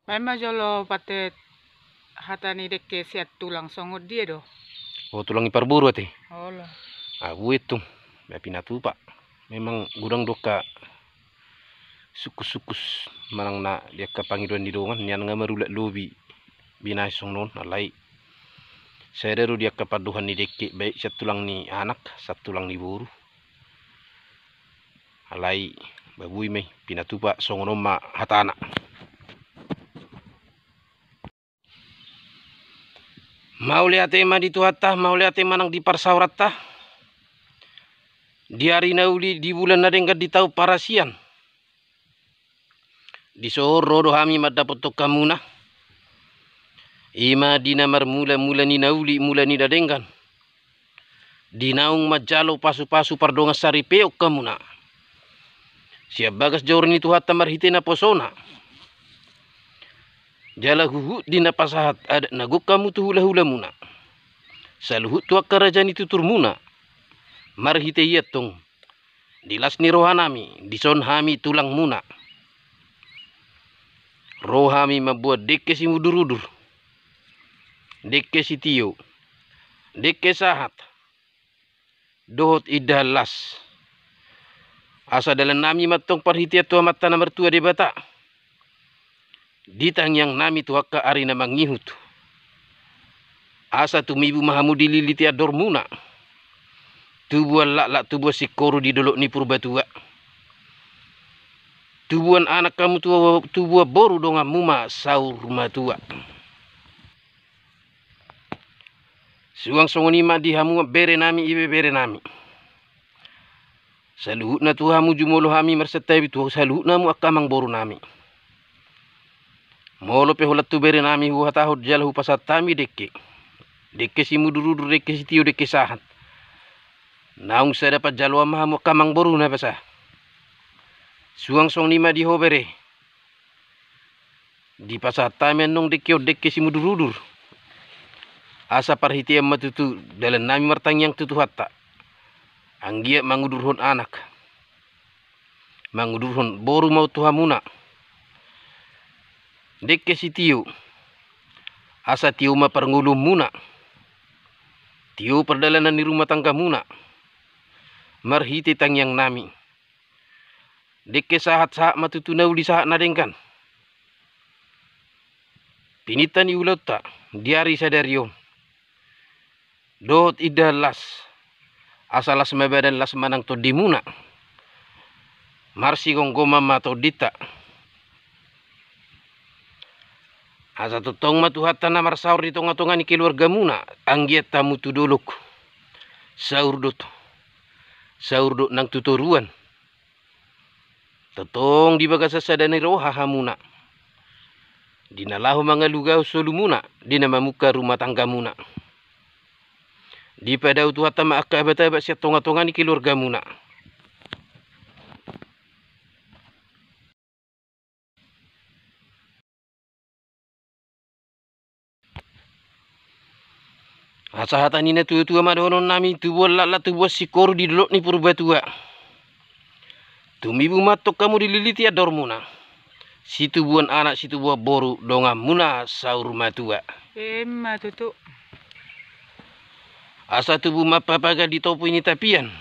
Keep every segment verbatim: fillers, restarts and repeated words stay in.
Memang jolo patet hata ni dengke sian tulang songon dia do. O, tulang ni parboru ate. Olo. Abu itu. Ba pinatupa. Memang godang do angka sungkunsungkun manang na di angka pangidoan ni dongan nian nga marulak lobi binahen songon on, alai sada do di angka pandohan ni dengke baik sian tulang ni anak sian tulang ni boru. Alai ba boi ma i pinatupa songon on ma hatana. Mauliate ma di Tuhanta, mauliate ma nang di parsaoranta. Di ari na uli, di bulan na denggan, di taon parasian, dison ro do hami mandapothon hamuna. I ma di na marmula mula ni na uli, mula ni na denggan, di naung manjalo pasupasu pardongan saripeon hamuna sian bagas jaor ni Tuhanta marhite naposona. Jala huhut di na pasahat adat na gok hamu tu hulahulamuna, saluhut tu angka raja ni tuturmuna. Marhite i antong, di las ni rohanami, dison hami tulangmuna, ro hami mamboan dengke simudurudur, dengke sitio, dengke sahat, dohot indahan las. Asa dalannami ma antong parhitean tu Amanta na martua Debata, di tangiangnami tu angka ari na mangihut. Asa tumibu ma hamu dililiti andormuna, tubuan laklak, tubuan singkoru di dolok ni Purbatua. Tubuan anak hamu, tubuan boru, donganmu ma saur matua. Suang songon i ma di hamu berenami, ibeberenami. Saluhutna tu hamu jumolo hami marsantabi tu saluhutna hamu angka amangborunami. Molo pe holan tu berenami huhatahon jala hupasahat hami dengke, dengke simudurudur, dengke sitio, dengke sahat, naung sada panjaloan ma hamu angka amangboru na basa. Suang songon i ma di ho bere. Dipasahat hami annon dengke on, dengke simudurudur, asa parhitean ma tutu dalannami martangiang tu Tuhanta, anggiat mangudurhon anak, mangudurhon boru ma on tu hamuna. Dengke sitio, asa tio ma parngoluonmuna, tio pardalanan ni rumah tanggamuna, marhite tangiangnami. Dengke sahat, sahat ma tutu na uli, sahat na denggan, pininta ni ulaonta di ari sadari on, dohot indahan las, asa las ma badan, las ma nang tondimuna, marsigomgoman ma tondinta. Asa tongtong ma Tuhanta na marsaor di tongatonga ni keluargamuna, anggiat hamu tu dolok, saur do, saur do nang tu toruan. Tongtong di bagasan sada ni roha hamuna, di na laho mangalugahon solumuna, di na mamungka rumah tanggamuna. Dipadao Tuhanta ma angka abatabat sian tongatonga ni keluargamuna. Asa hata ni na tuatua ma dohononnami, tubuan laklak, tubuan singkoru di dolok ni Purbatua, tumibu ma antong hamu dililiti andormuna, situbuan anak, situbuan boru, donganmuna saur matua. Emma tutu. Asa tubu ma papaga di topi ni tapian,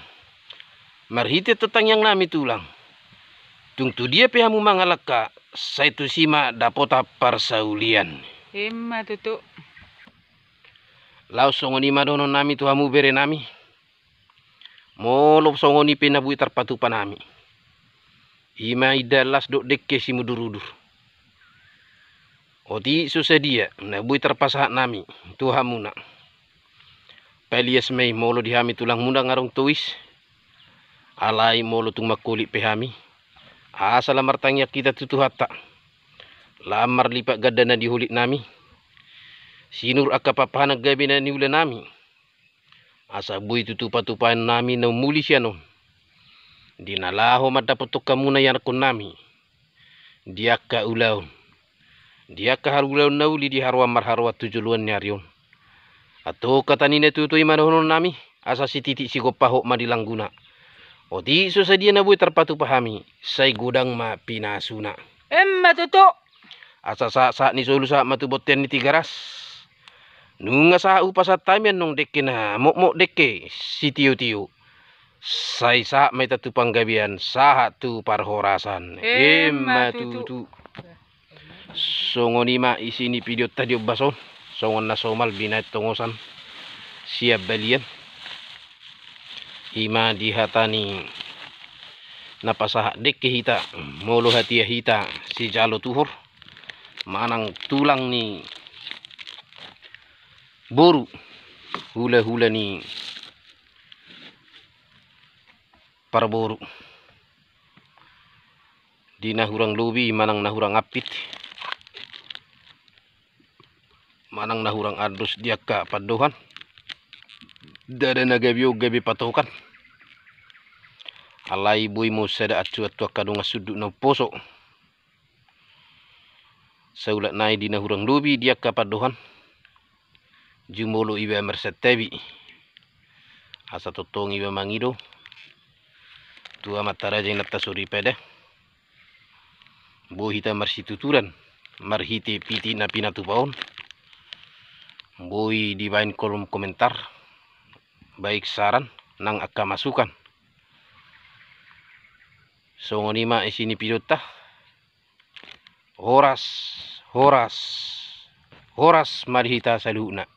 marhite tu tangiangnami tulang. Tung tu dia pe hamu mangalangka, sai tusi ma dapotan parsaulian. Emma tutu. Laos songon i ma dohononnami tu hamu berenami. Molo songon i pe na boi tarpatupanami, i ma indahan las dohot dengke simudurudur. Otik so sadia na boi tarpasahatnami tu hamuna. Palias ma i molo di hami tulangmuna nga adong tois. Alai molo tung mangkolit pe hami, asa lam martangiang hita tu Tuhanta, lam marlipat ganda na di holitnami, sinur angka papahanan gabe na niulanami, asa boi tutu patupaonnami na ummuli sian on, di na laho mandapothon hamuna ianakkonnami di angka ulaon, di angka haruulaon na uli di haroan marharoan tu joloan ni ari on. Antong hata ni na tuatua i ma dohononnami, asa sititik sigompa hot ma di langguna. Otik so sadia na boi tarpatupa hami, sai godang ma pinasuna. Emma tutu. Asa sahat-sahat ni solu sahat ma tu bontean ni Tigaras. Nunga sahat hupasahat hami annon dengke na mokmok, dengke sitio-tio. Sai sahat ma hita tu panggabean, sahat tu parhorasan. Emma tutu. Songon i ma isi ni videonta di ombas on. Songon na somal binaen tongosan sian balian. I ma di hata ni na pasahat dengke hita, molo hatia hita sijalo tuhor, manang tulang ni boru, hula-hula ni parboru. Di na hurang lobi manang na hurang ampit, manang na hurang andos di angka pandohan, ndada na gabe on gabe patokan. Alai boi ma sada ansu-ansu angka dongan sundut na umposo. Saulak nai di na hurang lobi di angka pandohan, jumolo iba marsantabi. Asa tongtong iba mangido tu Amanta Raja, Inanta Soripada. Boi hita marsituturan marhite piti na pinatupa on. Boi dibaen kolom komentar, baik saran nang angka masukan. Songon i ma isi ni videonta. Horas, horas, horas ma di hita saluhutna.